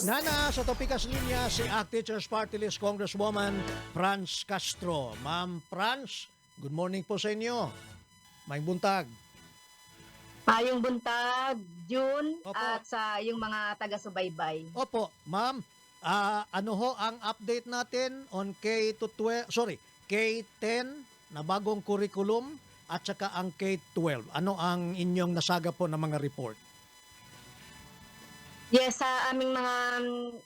Nana, sa topikas linya si ACT Teachers Party List Congresswoman Franz Castro. Ma'am Franz, good morning po sa inyo. May buntag. Mayong buntag, June, Opo. at sa yung mga taga-subaybay. Opo, ma'am. Ano ho ang update natin on K-12, K-10 na bagong curriculum at saka ang K-12? Ano ang inyong nasaga po ng mga report? Yes, sa aming mga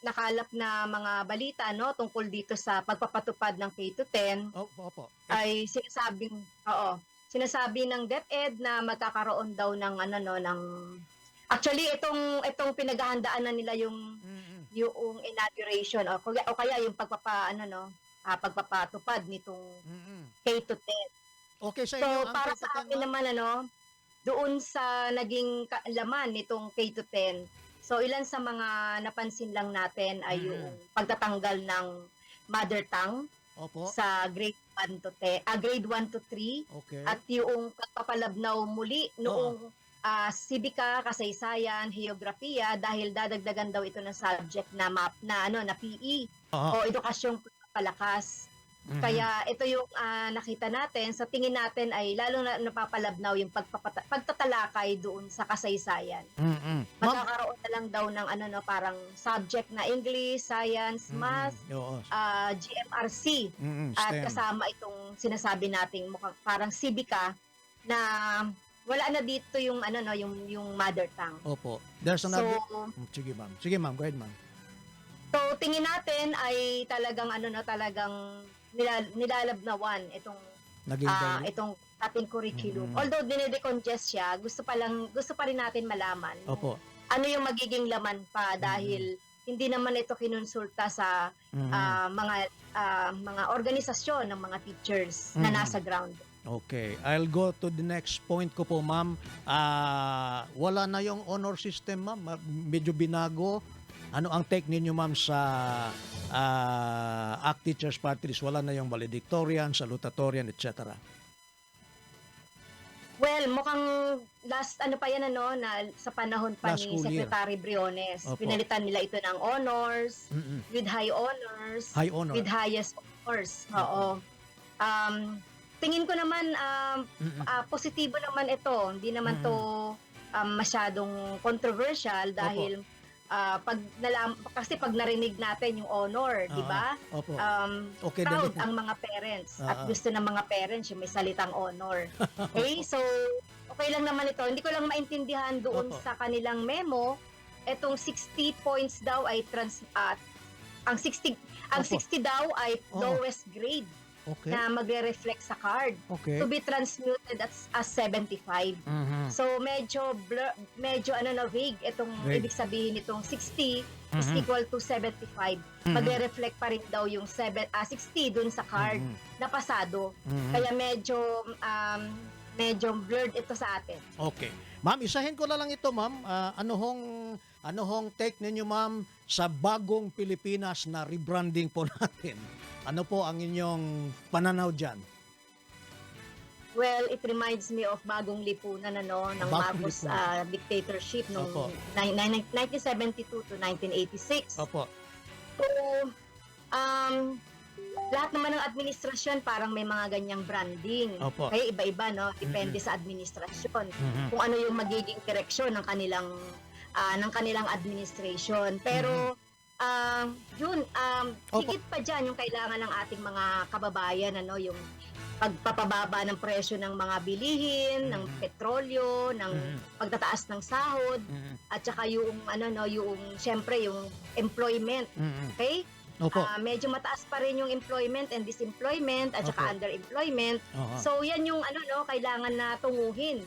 nakalap na mga balita tungkol dito sa pagpapatupad ng K-10 Opo. ay sinasabi ng DepEd na magkakaroon daw ng actually itong pinaghahandaan na nila yung inauguration o kaya yung pagpapatupad nitong K-10. Okay sa So inyo ang para K-10, sa amin ma'am? naman doon sa naging laman nitong K-10. So ilan sa mga napansin lang natin ay yung pagtatanggal ng mother tongue Opo. sa grade 1 to 3 Okay. at yung pagpapalabnaw muli noong sibika, kasaysayan, heograpiya dahil dadagdagan daw ito ng subject na na PE Oo. o edukasyong palakas. Kaya ito yung nakita natin, sa tingin natin ay lalo na napapalabnaw yung pagtatalakay doon sa kasaysayan. Ma'am, Magkakaroon na lang daw ng parang subject na English, Science, Math, oo. GMRC at STEM. kasama itong sinasabi nating mukhang parang sibika na wala na dito yung yung mother tongue. Opo. There's So, another... Sige, ma'am. Sige, ma'am. Go ahead, ma'am. so tingin natin ay talagang talagang nilalabnawan itong Naging itong ating curriculum. Although dinedecongest siya, gusto pa rin natin malaman Opo. ano yung magiging laman pa dahil hindi naman ito kinonsulta sa mga organisasyon ng mga teachers na nasa ground. Okay. I'll go to the next point ko po, ma'am. Wala na yung honor system, ma'am. Medyo binago. Ano ang take ninyo, ma'am, sa ACT Teachers Party List? Wala na yung valedictorian, salutatorian, etc. Well, mukhang last pa yan na sa panahon pa Last ni school year. Secretary Briones. Opo. Pinalitan nila ito ng honors, with high honors, High honor. with highest honors. Oo. Tingin ko naman positibo naman ito. Hindi naman to masyadong controversial dahil kasi pag narinig natin yung honor, di ba? Opo. Okay Proud din. ang mga parents at gusto ng mga parents yung may salitang honor. Okay? So, okay lang naman ito. Hindi ko lang maintindihan doon Opo. sa kanilang memo, etong 60 points daw ay ang 60 Opo. daw ay Oo. lowest grade Okay. na magre-reflect sa card Okay. to be transmuted as 75. So medyo vague itong Vague. ibig sabihin nitong 60 is equal to 75. Magre-reflect pa rin daw yung 60 dun sa card na pasado. Kaya medyo blurred ito sa atin. Okay. Ma'am, isahin ko na lang ito, ma'am. Ano hong take ninyo, ma'am, sa bagong Pilipinas na rebranding po natin? Ano po ang inyong pananaw dyan? Well, it reminds me of bagong lipunan ng Bagong Marcos lipunan. dictatorship noong Opo. 1972 to 1986. Opo. So, lahat naman ng administrasyon parang may mga ganyang branding. Opo. Kaya iba-iba, depende sa administrasyon. Kung ano yung magiging direksyon ng kanilang administration. Pero yun, Opo. higit pa dyan yung kailangan ng ating mga kababayan, yung pagpapababa ng presyo ng mga bilihin, ng petrolyo, ng pagtataas ng sahod, at saka yung syempre yung employment. Okay? Opo. Medyo mataas pa rin yung employment and disemployment at saka Opo. underemployment. Aha. So yan yung kailangan na tunguhin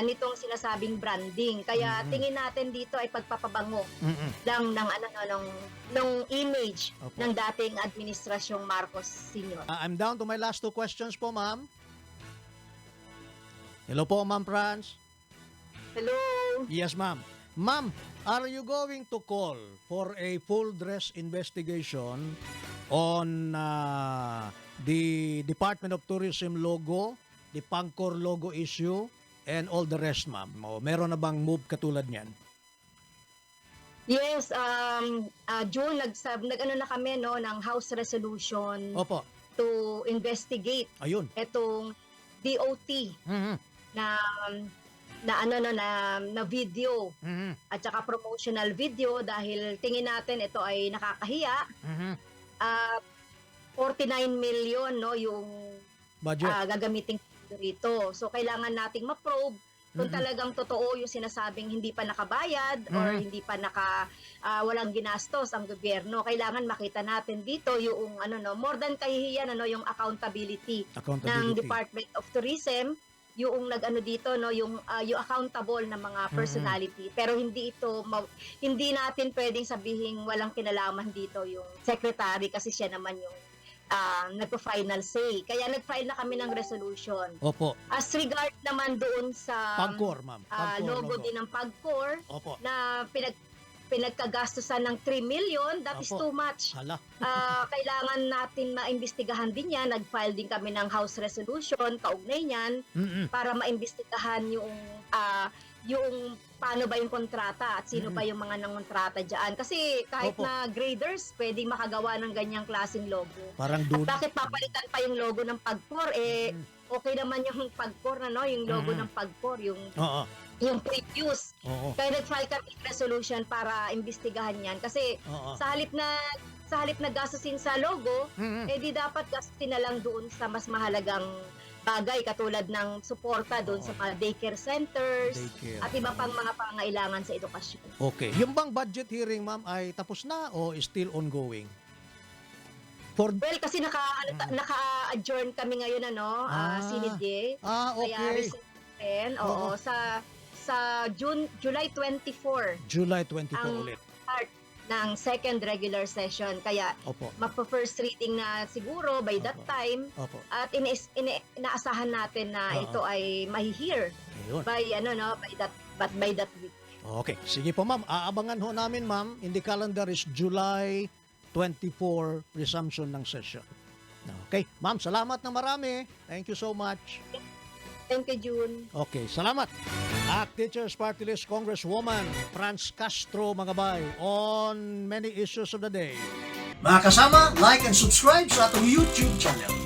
nitong sinasabing branding. Kaya tingin natin dito ay pagpapabango lang ng image Opo. ng dating administrasyong Marcos Sr. I'm down to my last two questions po, ma'am. Hello po, Ma'am Franz. Hello? Yes, ma'am. Ma'am, are you going to call for a full dress investigation on the Department of Tourism logo, the Pangcor logo issue, and all the rest, ma'am? O, meron na bang move katulad niyan? Yes, June, nag-ano na kami no, ng House Resolution Opo. to investigate Ayun. itong DOT Mhm. na na video Mhm. at saka promotional video dahil tingin natin ito ay nakakahiya. Mhm. Ah, 49 million no yung Budget. gagamiting rito. So kailangan nating ma-probe kung Mhm. talagang totoo yung sinasabing hindi pa nakabayad or Mhm. hindi pa walang ginastos ang gobyerno. Kailangan makita natin dito yung ano no, more than kahihiyan ano yung accountability ng Accountability. Department of Tourism, yung nag-ano dito no yung accountable na mga personality, pero hindi natin pwedeng sabihin walang kinalaman dito yung secretary kasi siya naman yung nagpo-final say. Kaya nag-file na kami ng resolution. Opo. As regard naman doon sa Pagcor, ma'am. Pagcor logo din ng Pagcor Opo. na pinagkagastusan ng 3 million, that is Opo. too much. Hala. Kailangan natin maimbestigahan din yan. Nag-file din kami ng House Resolution, kaugnay niyan, Mhm. para maimbestigahan yung paano ba yung kontrata at sino ba yung mga nangontrata dyan. Kasi kahit Opo. na graders, pwedeng makagawa ng ganyang klaseng logo. Parang At dude. bakit papalitan pa yung logo ng Pagcor? Okay naman yung Pagcor na no, yung logo ng Pagcor, Oo. yung previous. Oo. Kaya nag-file kami ng resolution para imbestigahan yan. Kasi Oo. sa halip na gastusin sa logo, Mhm. di dapat gastusin na lang doon sa mas mahalagang bagay katulad ng suporta doon Oo. sa mga daycare centers Daycare. at iba pang mga pangailangan sa edukasyon. Okay. Yung bang budget hearing, ma'am, ay tapos na o still ongoing? For Well, kasi naka-adjourn kami ngayon Sinidye. Kaya okay. recent din, oo, sa July 24 July 24 ang ulit. start ng second regular session. Kaya Opo. magpa-first reading na siguro by that Opo. time Opo. at inaasahan natin na Oo. ito ay mahi-hear Ayun. by that week. Okay. Sige po, ma'am. Aabangan ho namin, ma'am. In the calendar is July 24 resumption ng session. Okay. Ma'am, salamat na marami. Thank you so much. Thank you, June. Okay, salamat. At Teachers Party List Congresswoman Franz Castro, mga bay, on many issues of the day. Mga kasama, like and subscribe sa atong YouTube channel.